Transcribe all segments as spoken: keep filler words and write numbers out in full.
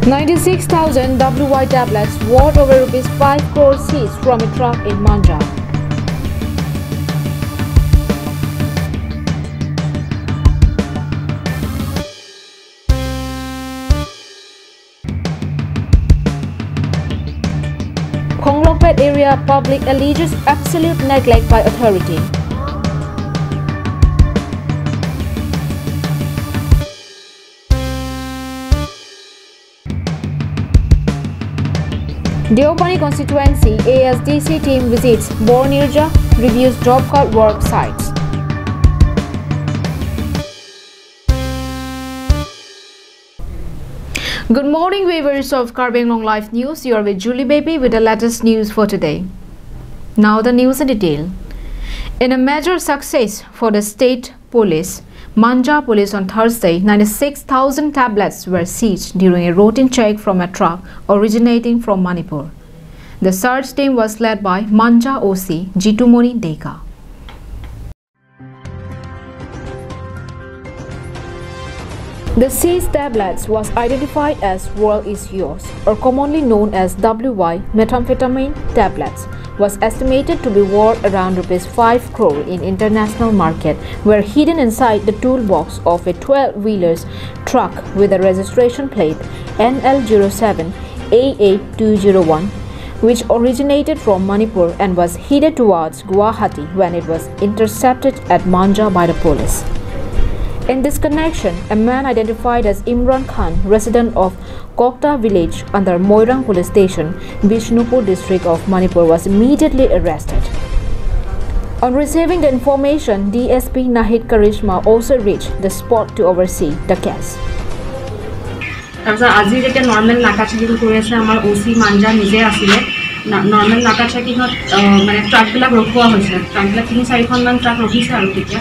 Ninety-six thousand W Y tablets worth over rupees five crore seized from a truck in Manja. Khonglokpet area public alleges absolute neglect by authority. Deopani constituency A S D C team visits Bornirja, reviews job card work sites. Good morning, viewers of Karbi Anglong Live News. You are with Julie Baby with the latest news for today. Now the news in detail. In a major success for the state police, Manja police on Thursday, ninety-six thousand tablets were seized during a routine check from a truck originating from Manipur. The search team was led by Manja O C Jitumoni Dega. The seized tablets was identified as World Is Yours, or commonly known as W Y methamphetamine tablets, was estimated to be worth around rupees five crore in international market, were hidden inside the toolbox of a twelve-wheeler's truck with a registration plate N L zero seven A A two zero one, which originated from Manipur and was headed towards Guwahati when it was intercepted at Manja by the police. In this connection, a man identified as Imran Khan, resident of Kokta village under Moirang Police Station, Bishnupur district of Manipur, was immediately arrested. On receiving the information, D S P Nahid Karishma also reached the spot to oversee the case. তাৰপিছত আজি যেতিয়া নৰ্মেল নাকা চেকিং কৰি আছে, আমাৰ অ চি মাঞ্জা নিজে আছিলে। না-, নৰ্মেল নাকা চেকিঙত, আহ, মানে ট্ৰাকবিলাক ৰখোৱা হৈছে। ট্ৰাকবিলাক তিনি চাৰিখনমান ট্ৰাক ৰখিছে আৰু তেতিয়া,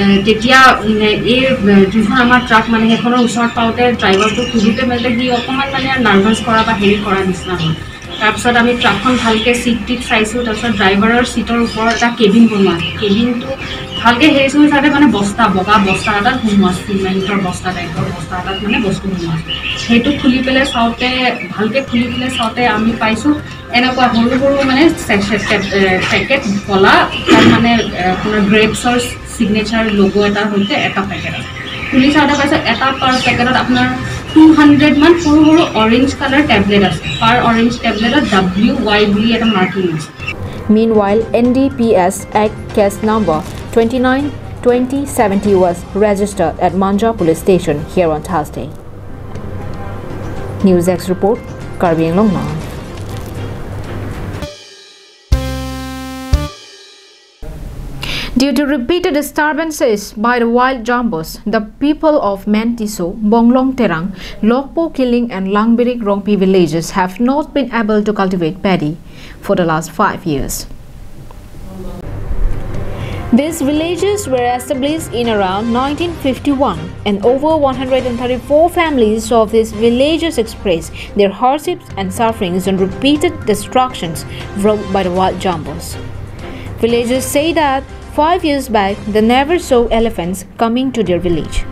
আহ, তেতিয়া, মানে, এই, আহ, যোনখন আমাৰ ট্ৰাক, মানে, সেইখনৰ ওচৰত পাওঁতে ড্ৰাইভাৰটো সোধোতে মেলোতে সি অকণমান, মানে, নাৰ্ভাছ কৰা বা হেৰি কৰা নিচিনা হ'ল। তাৰপিছত আমি ট্ৰাকখন ভালকে চিট টিট চাইছোঁ। তাৰপিছত ড্ৰাইভাৰৰ চিটৰ ওপৰত এটা কেবিন বনোৱা আছে। কেবিনটো ভালকে হেৰিছোঁ চাওঁতে, মানে, বস্তা, বগা বস্তা এটাত সোমোৱা আছে, চিমেণ্টৰ বস্তা টাইপৰ বস্তা এটাত, মানে, বস্তু সোমোৱা আছে। সেইটো খুলি পেলাই চাওঁতে, ভালকে খুলি পেলাই চাওঁতে আমি পাইছোঁ এনেকুৱা সৰু সৰু, মানে, চেচেট টাইপ, এ, পেকেট ক'লা, তাত, মানে, এ, আপোনাৰ গ্ৰেপছৰ ছিগনেচাৰ লগ' এটাৰ সৈতে এটা পেকেট আছে। খুলি চাওঁতে পাইছোঁ এটা পাৰ পেকেটত আপোনাৰ টু হাণ্ড্ৰেড মান সৰু সৰু অৰেঞ্জ কালাৰ টেবলেট আছে। পাৰ অৰেঞ্জ টেবলেটত ডব্লিউ ৱাই বুলি এটা মাৰ্কিং আছে। Meanwhile, N D P S Act case number twenty-nine twenty seventy was registered at Manja Police Station here on Thursday. News X report, Karbi Anglong Live. Due to repeated disturbances by the wild jumbos, the people of Mentiso, Bonglong Terang, Lokpo Kiling and Langbirik Rongpi villages have not been able to cultivate paddy for the last five years. These villages were established in around nineteen fifty-one, and over one hundred and thirty-four families of these villages expressed their hardships and sufferings on repeated destructions brought by the wild jumbos. Villagers say that five years back, they never saw elephants coming to their village.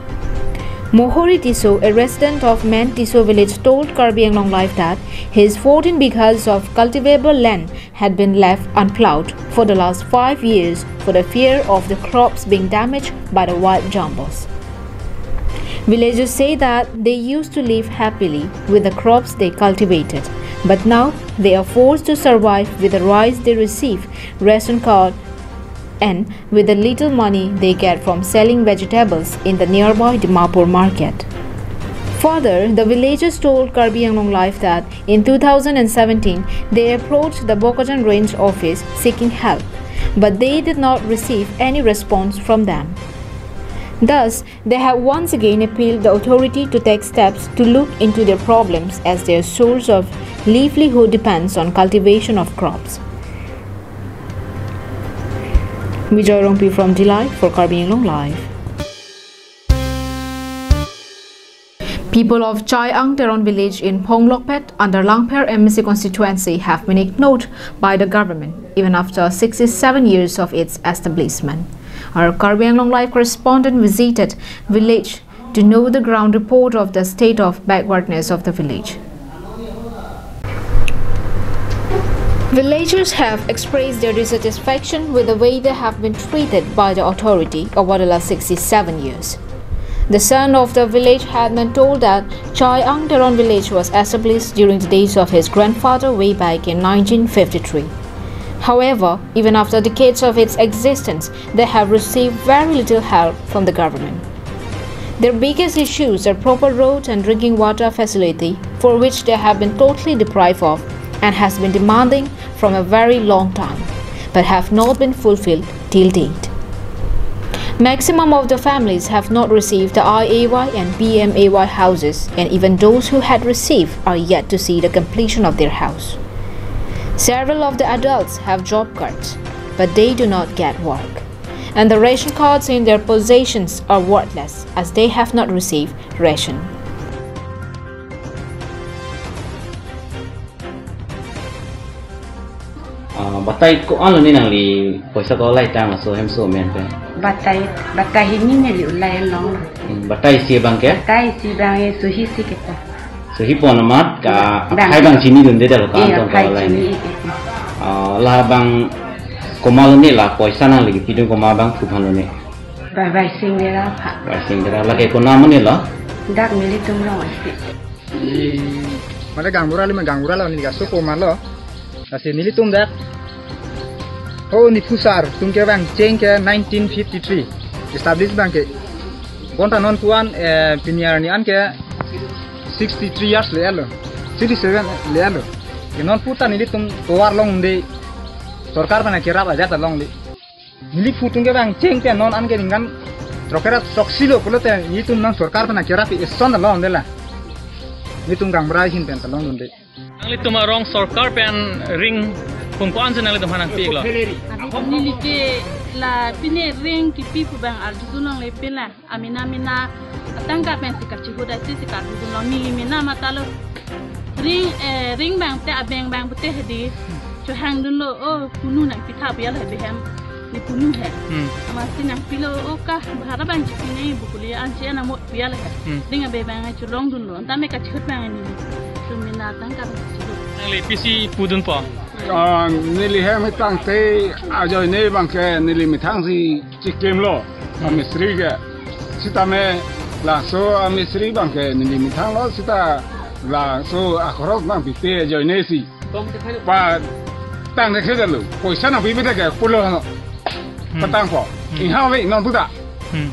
Mohori Tisso, a resident of Man Tisso village, told Karbi Anglong Live that his fourteen bighas of cultivable land had been left unplowed for the last five years for the fear of the crops being damaged by the wild jumbos. Villagers say that they used to live happily with the crops they cultivated, but now they are forced to survive with the rice they receive, ration card, and with the little money they get from selling vegetables in the nearby Dimapur market. Further, the villagers told Karbi Anglong Live that in two thousand and seventeen, they approached the Bokajan Range office seeking help, but they did not receive any response from them. Thus, they have once again appealed the authority to take steps to look into their problems, as their source of livelihood depends on cultivation of crops. Bijoy Rongpi from Dillai for Karbi Anglong Live. People of Chai Ang Teron village in Phonglokpet under Langpher M A C constituency have been ignored by the government even after sixty-seven years of its establishment. Our Karbi Anglong Live correspondent visited village to know the ground report of the state of backwardness of the village. Villagers have expressed their dissatisfaction with the way they have been treated by the authority over the last sixty-seven years. The son of the village had been told that Chai Ang Teron village was established during the days of his grandfather way back in nineteen fifty-three. However, even after decades of its existence, they have received very little help from the government. Their biggest issues are proper roads and drinking water facility, for which they have been totally deprived of and has been demanding from a very long time, but have not been fulfilled till date. Maximum of the families have not received the I A Y and P M A Y houses, and even those who had received are yet to see the completion of their house. Several of the adults have job cards, but they do not get work. And the ration cards in their possessions are worthless as they have not received ration. Ah, batai ko-an lo ne nangli poisa ko lai tang laso hemso amen pen? Batai, batai hini neli ulai long. Hmm, batai isi abang ke? Batai isi abang e suhi si kepo. Suhi pon amat ke, bang. Aphai abang chinidunde dalo ka. Iya, antong aphai ka lai ne. Chini, iya. Ah, la abang komat lo ne la poisa nangli kipidun komat abang thuphan lo ne? Bai, Baising Dera aphan. Baising Dera, lake konat ma ne lo? Dak nelitum long isi. I, mane gaonbura le, mane gaonbura lo, neli kaso komat lo. Lasi nelitum dak, ho, niphusar atum kevangcheng ke nineteen fifty-three establish abang ke. Bonta non pu-an, eh, pini arni an ke sixty-three years le-et lo. Sixty-seven le-et lo. Ke non puta nelitum tovar longde, sorkar aphan kerap ajat longde. Neliphu atum kevangcheng pen non an ke ningkan throk ra throksi lo pulote nelitum non sorkar aphan kerap ison longde la. Nelitum gaonbura ahin pen ta longdunde. Nanglitum arong sorkar pen ring pung ko-an si nanglitum aphan nangpi-iklo? Neli ke la pine ring kipi pu abang arjudun longle pela. Amena mena atangka pensi kachihut ati si karjudun long, neli mena matha lo. Ring, eh, ring abang te abeng abang pute hedi. Chohangdunlo, o, punu nangpitha pu ya lo he behem. Ne punu he. Hmm. Amatsi nangpilo, o, ka bhara abang chipine bukuli anche anamot pu ya lo he. Hmm. Ring abeng abang cholongdunlo. Anta me kachihut abang ne. Sumina atangka kachihut. Nangli pisi pudunpo? Ah, neli hem tangte ajoine abang ke neli methang si chikimlo, amistri ke. Sitame laso amistri abang ke neli methang lo, sita laso akhoros nangpipe ajoine si. Patang dekhe jalo, poisa nangpipe ke pulo hano. Hmm. Patangpo. Hmm. Inghave non puta. Hmm.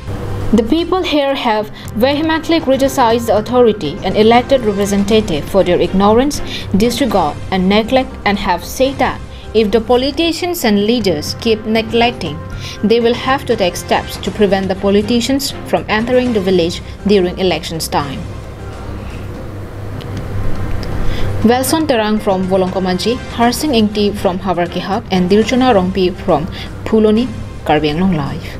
The people here have vehemently criticized the authority and elected representative for their ignorance, disregard, and neglect, and have said that if the politicians and leaders keep neglecting, they will have to take steps to prevent the politicians from entering the village during elections time. Wilson Terang from Volongkom Aji, Harsing Ingti from Havarkehat, and Dirchona Rongpi from Phuloni, Karbi Anglong Live.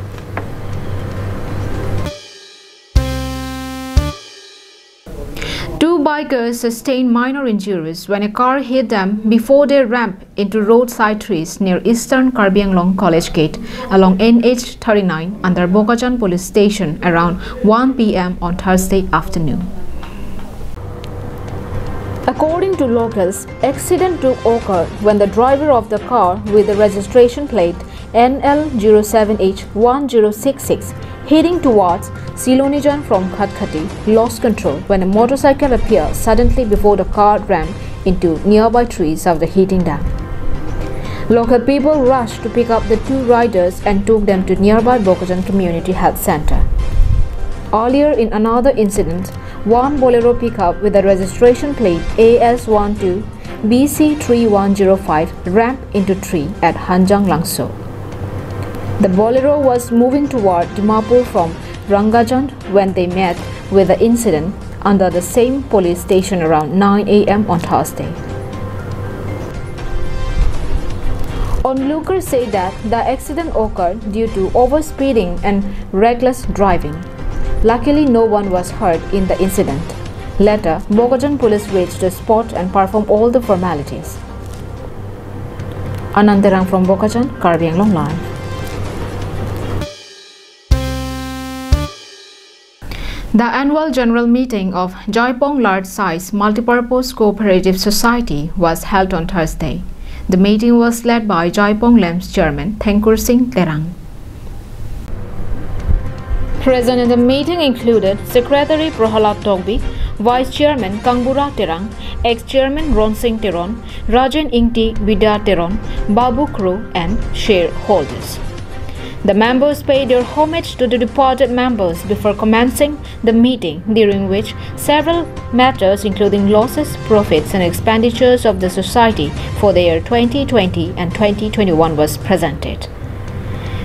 Two bikers sustained minor injuries when a car hit them before they rammed into roadside trees near Eastern Karbi Anglong College Gate along N H thirty-nine under Bokajan Police Station around one P M on Thursday afternoon. According to locals, accident took occur when the driver of the car with the registration plate N L zero seven H one zero six six, heading towards Silonijan from Khatkhati, lost control when a motorcycle appeared suddenly before the car rammed into nearby trees after hitting them. Local people rushed to pick up the two riders and took them to nearby Bokajan Community Health Center. Earlier, in another incident, one Bolero pickup with a registration plate A S one two B C three one zero five rammed into tree at Hanjang Langso. The Bolero was moving toward Dimapur from Rangajan when they met with the incident under the same police station around nine A M on Thursday. Onlookers say that the accident occurred due to overspeeding and reckless driving. Luckily, no one was hurt in the incident. Later, Bokajan police reached the spot and performed all the formalities. Anand Terang from Bokajan, Karbi Anglong Live. The annual general meeting of Jaipong Large Size Multipurpose Cooperative Society was held on Thursday. The meeting was led by Jaipong LAMPS Chairman Thengkur Sing Terang. Present in the meeting included Secretary Prahalad Tokbi, Vice Chairman Kangbura Terang, Ex-Chairman Ronsing Teron, Rajen Ingti, Bidya Teron, Babu Kro, and shareholders. The members paid their homage to the departed members before commencing the meeting, during which several matters including losses, profits, and expenditures of the society for the year twenty twenty and twenty twenty-one was presented.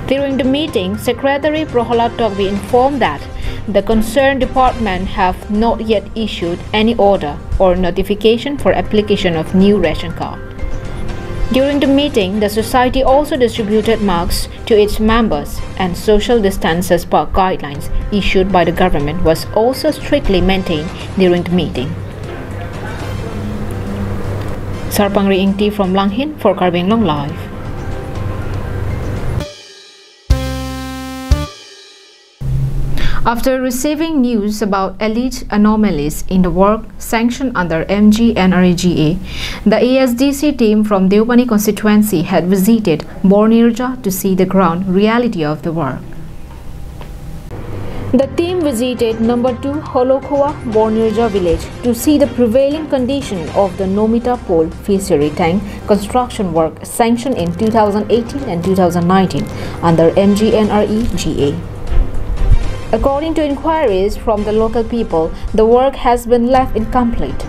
During the meeting, Secretary Prahalad Tokbi informed that the concerned department have not yet issued any order or notification for application of new ration card. During the meeting, the society also distributed masks to its members, and social distance as per guidelines issued by the government was also strictly maintained during the meeting. Sarpangri Ingti from Langhin for Karbi Anglong Live. After receiving news about alleged anomalies in the work sanctioned under M G N R E G A, the A S D C team from Deopani constituency had visited Bornirja to see the ground reality of the work. The team visited number two Holokhua Bornirja village to see the prevailing condition of the Nomita Pol fishery tank construction work sanctioned in two thousand eighteen and two thousand nineteen under M G N R E G A. According to inquiries from the local people, the work has been left incomplete.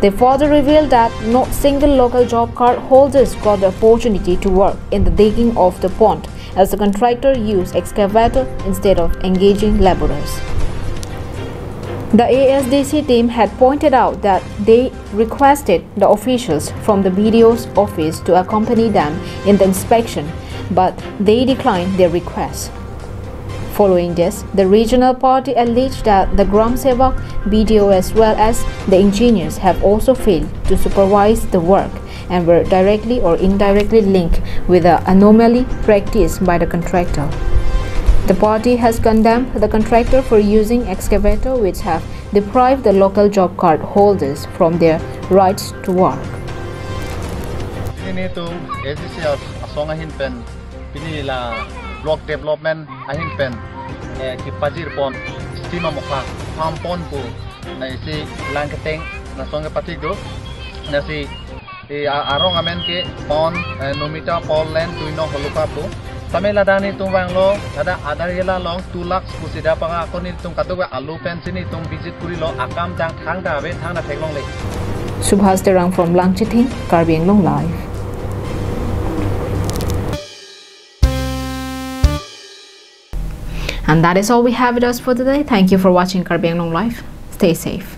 They further revealed that not single local job card holders got the opportunity to work in the digging of the pond, as the contractor used excavator instead of engaging laborers. The A S D C team had pointed out that they requested the officials from the B D O's office to accompany them in the inspection, but they declined their request. Following this, the regional party alleged that the Gram Sevak, B D O as well as the engineers have also failed to supervise the work and were directly or indirectly linked with the anomaly practiced by the contractor. The party has condemned the contractor for using excavator which have deprived the local job card holders from their rights to work. Pini netum A S D C as-, asong ahin pen, pini la block development ahin pen, eh, kipajir pon, stima mokha, farm pon pu, eh, si Langketeng asong kepatik do, lasi, eh, a-, arong amen ke pon, eh, Nomita Pol land tuino Holokhua pu. Tame ladak netum vanglo, ladak Adarhela along two lakhs pusi da panga, ako netum kadokave alu pen si netum visit kurilo, akam jang thangta ave, thangta theklongle. Subhas Terang from Langchithing, Karbi Anglong Live. And that is all we have with us for today. Thank you for watching Karbi Anglong Live. Stay safe.